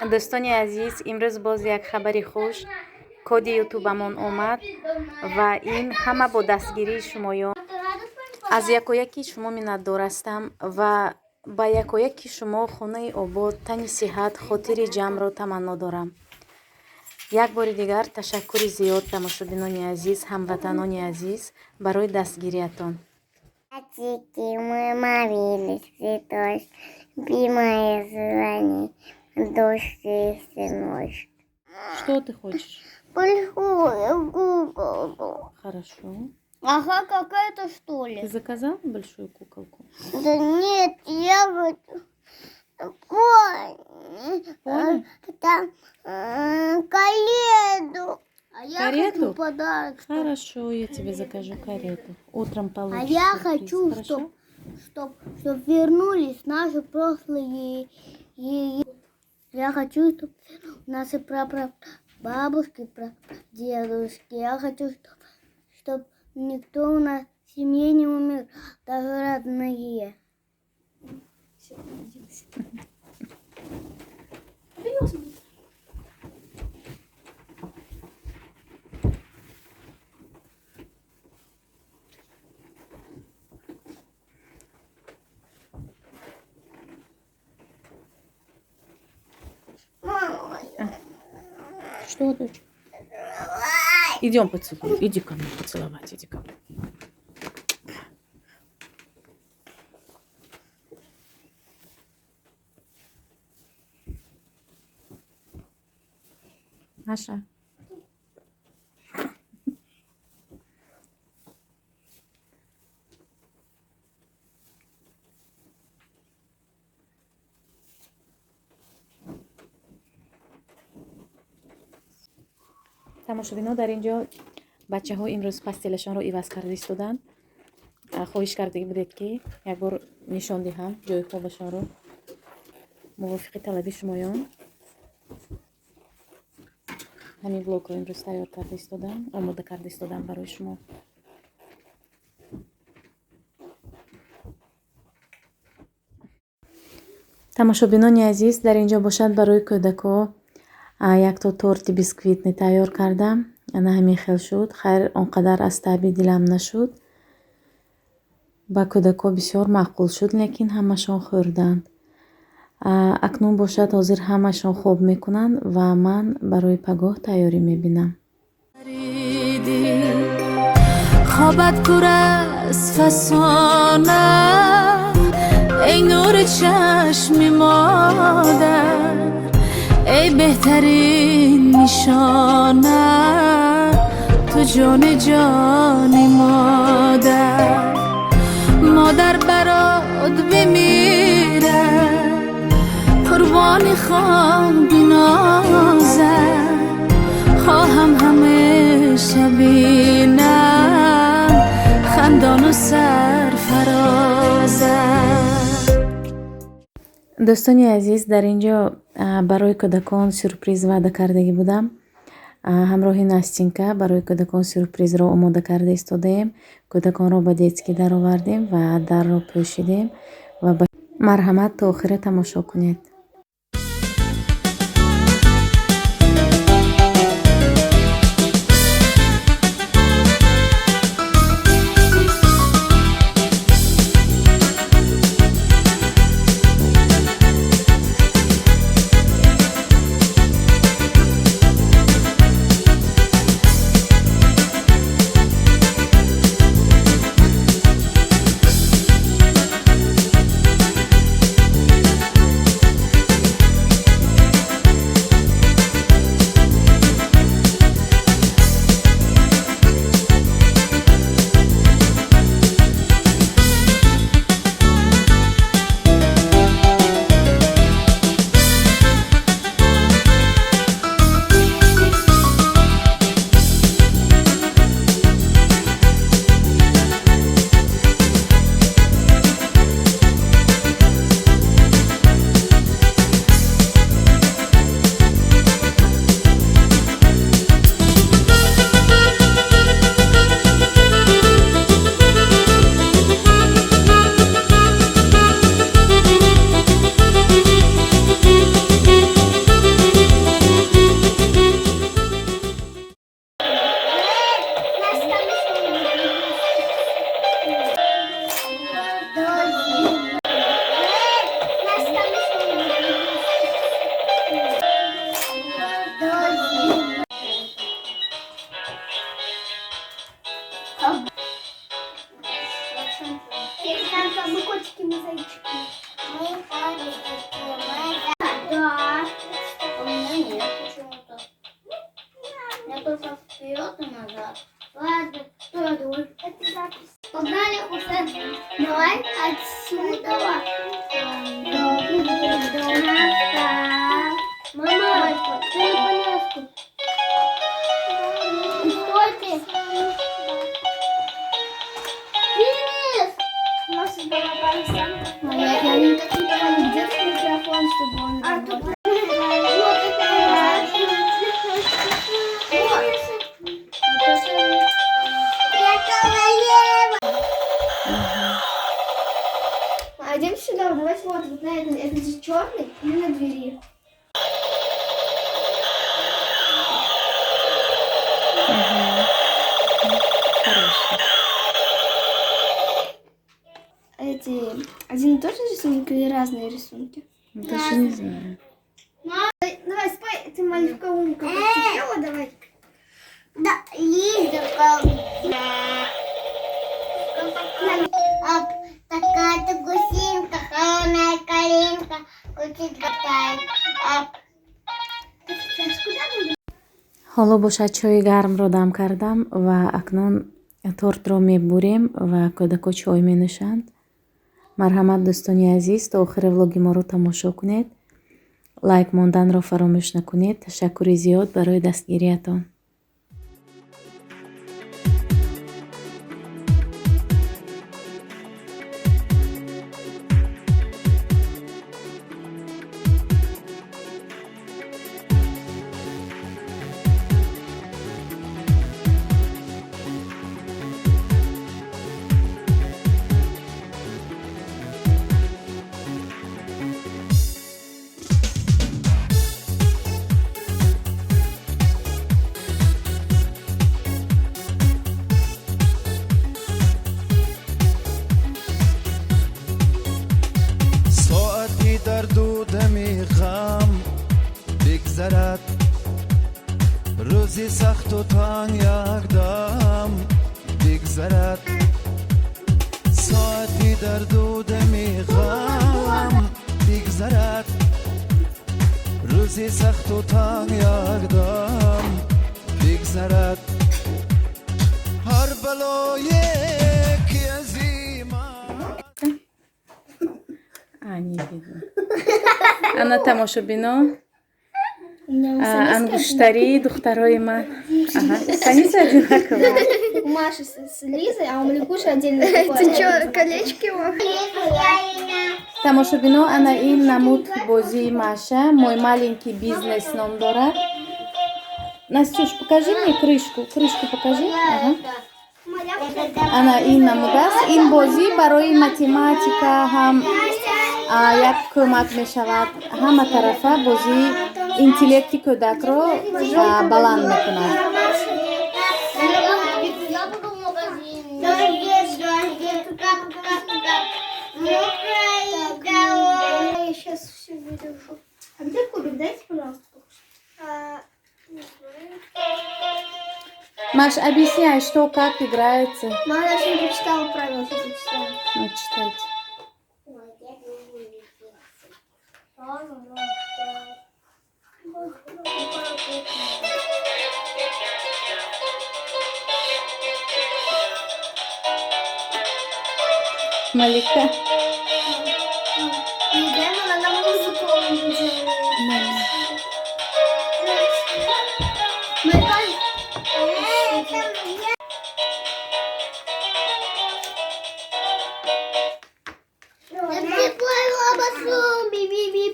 Дӯстони азиз, имрӯз боз як хабари хуш: коди ютубамон омад ва ин ҳама бо дастгирии шумоён. Аз якояки шумо миннатдор ҳастам ва ба якояки шумо хонаи обод, тани сиҳат, хотири ҷамъро таманно дорам. Як бори дигар ташаккури зиёд, тамошобинони азиз, ҳамватанони азиз, барои дастгириятон. Мы молились, цветочки, любимая, звони, дождь и ночь. Что ты хочешь? Большую куколку. Хорошо. Ага, какая-то, что ли? Ты заказал большую куколку? Да нет, я хочу пони. Пони? Там карету. А я Карету? хочу подарок. Хорошо, я тебе закажу карету. Утром получишь А я сюрприз, хочу, хорошо? чтоб вернулись наши прошлые. Я хочу, чтоб наши прапрабабушки, прадедушки. Я хочу, чтоб никто у нас в семье не умер, даже родные. Что, дочь? Идем поцелуй. Иди ко мне поцеловать, иди ко мне. Маша. Тамошобино, дар ин ҷо бачаҳо имрӯз постелашонро иваз карда истоданд. Хоҳиш кардагӣ будед, ки як бор нишон диҳам ҷои хобашонро. Мувофиқи талаби шумоён ҳамин влогро имрӯз тайёр карда истодам, омода карда истодам барои шумо. Тамошобинони азиз, дар ин ҷо бошад, барои кӯдакҳо якто торти бисквитный тайёр кардам. Ана ҳамин хел шуд. Хайр, он қадар аз таъби дилам нашуд. Ба кӯдакҳо бисёр маъқул шуд, лекин ҳамашон хӯрданд. Акнун бошад, ҳозир ҳамашон хоб мекунанд ва ман барои пагоҳ тайёрӣ мебинам. Хобат пур аз фасона, эй нури чашми модар, эй беҳтарин нишона, ту ҷони ҷони модар. Модар барот бимирад, қурбони хон бинозад, хоҳам ҳамеша бинам хандону сарфарозат. Дӯстони азиз, дар ин ҷо барои кӯдакон сюрприз ваъда кардагӣ будам. Ҳамроҳи Настинка барои кӯдакон сюрпризро омода карда истодаем. Кӯдаконро ба детский даровардем ва дарро пӯшидем ва ба марҳамат, то охира тамошо кунед. На двери. Хороший. Эти один и тот же рисунок или разные рисунки? Даже не знаю. Давай, спой, ты маленькая умка пела, давай. Да, Лиза, Оп, такая-то гусинка, холодная калинка, гусинка тает. Оп. Ҳоло бошад, чойи гармро дам кардам ва акнун тортро мебурем ва кӯдако чой менӯшанд. Марҳамат, дӯстони азиз, то охири влоги моро тамошо кунед, лайк монданро фаромӯш накунед. Ташаккури зиёд барои дастгириятон. Соати дарду дами ғам бигзарад, рӯзи сахту танг якдам бигзарад. Соати дарду дами ғам бигзарад, рӯзи сахту танг якдам бигзарад. Ҳар балое ки азим А, не видно. Ана, тамошобино, ангуштарии духтарои ман. Ага, страница одинаковая. У Маши с Лизой, а у Маликуши отдельно. Ты что, колечки? Тамошобино, ана ин намуд бозии Маша «Мой маленький бизнес» ном дорад. Настюш, покажи мне крышку, крышку покажи. Ага. Ана ин намуд аст. Ин бозӣ барои математика ҳам як кӯмак мешавад. Ҳама тарафа бозӣ интеллекти кӯдакро баланд мекунад. Я буду в магазине. Дождик, дождик, кап, кап, кап. Мокрая голова. Я сейчас все выдержу. А где кубик? Дайте, пожалуйста. А, не знаю. Маш, объясняй, что, как играется. Мама даже не прочитала правила, сейчас прочитаю. Ну, читайте. Малика. Она на музыку делает. Малика. Я приплыла басу, би-би-би.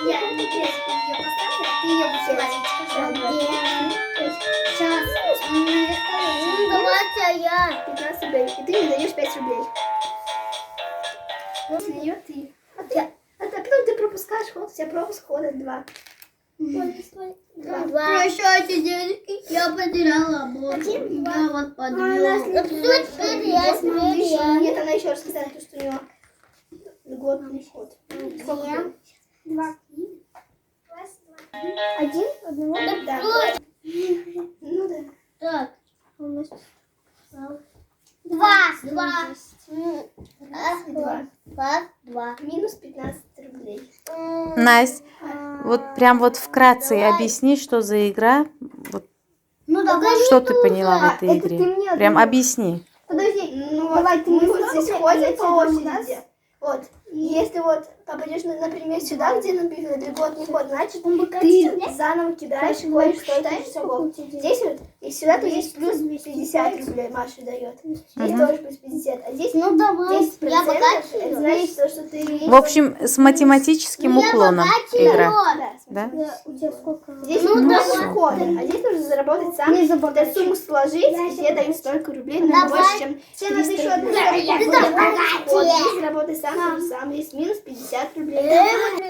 Я ее поставлю, а ты ее будешь ловить. Сейчас. Ну, давайте я. 15 рублей. И ты мне даешь 5 рублей. После нее ты. А потом ты пропускаешь ход, у тебя пропуск хода 2. Два. Прощайте, девочки, я потеряла обложку. Я вот подвела. Все, теперь я, теперь я. Нет, она еще раз сказала, что у нее годный ход. Сколько? Два. Один? Одного? Да. Ну да. Так. Два. Два. Два. Два. Два. Минус 15 рублей. Настя, вот прям вот вкратце объясни, что за игра. Вот Ну, давай. что ты поняла в этой Это игре? ты мне Прям объясни. Подожди, ну давай ты мы вот здесь ходим по очереди. Вот, если вот Попадешь, например, сюда, где написано «Льготный ход», значит, ты заново кидаешь и ходишь 100 тысяч шагов. Здесь вот, и сюда, то есть плюс 50 рублей Маша дает. Здесь тоже плюс 50. А здесь Ну давай. 10%, Я богаче. Это значит, то, что ты. В общем, с математическим Я уклоном богаче. игра. Да. Да? У тебя сколько? Здесь Ну, ну, давай. ход, а здесь нужно заработать сам. Эту сумму сложить, и тебе дают столько рублей, но не Давай. больше, чем Тебе надо 300 еще одну рублей. сумму. Вот Ты такой богаче. ход. Здесь работай сам, то же самое. Здесь минус 50 рублей.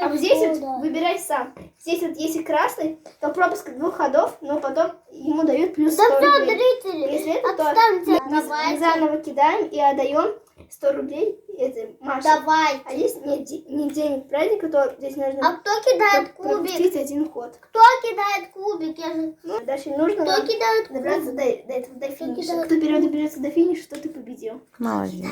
А вот здесь вот выбирай сам. Здесь вот если красный, то пропуск двух ходов, но потом ему дают плюс 100 Да все, рублей. зрители, Если это, то отстаньте. мы Давайте. заново кидаем и отдаем 100 рублей это Маше. Давай. А здесь нет, не день праздника, то здесь нужно А кто кидает кубик? пропустить один ход. Кто кидает кубик? Я же. Ну, дальше нужно Кто нам кидает добраться кубик? до этого, до финиша. Кидает? Кто первый доберется до финиша, тот и победил. Молодец.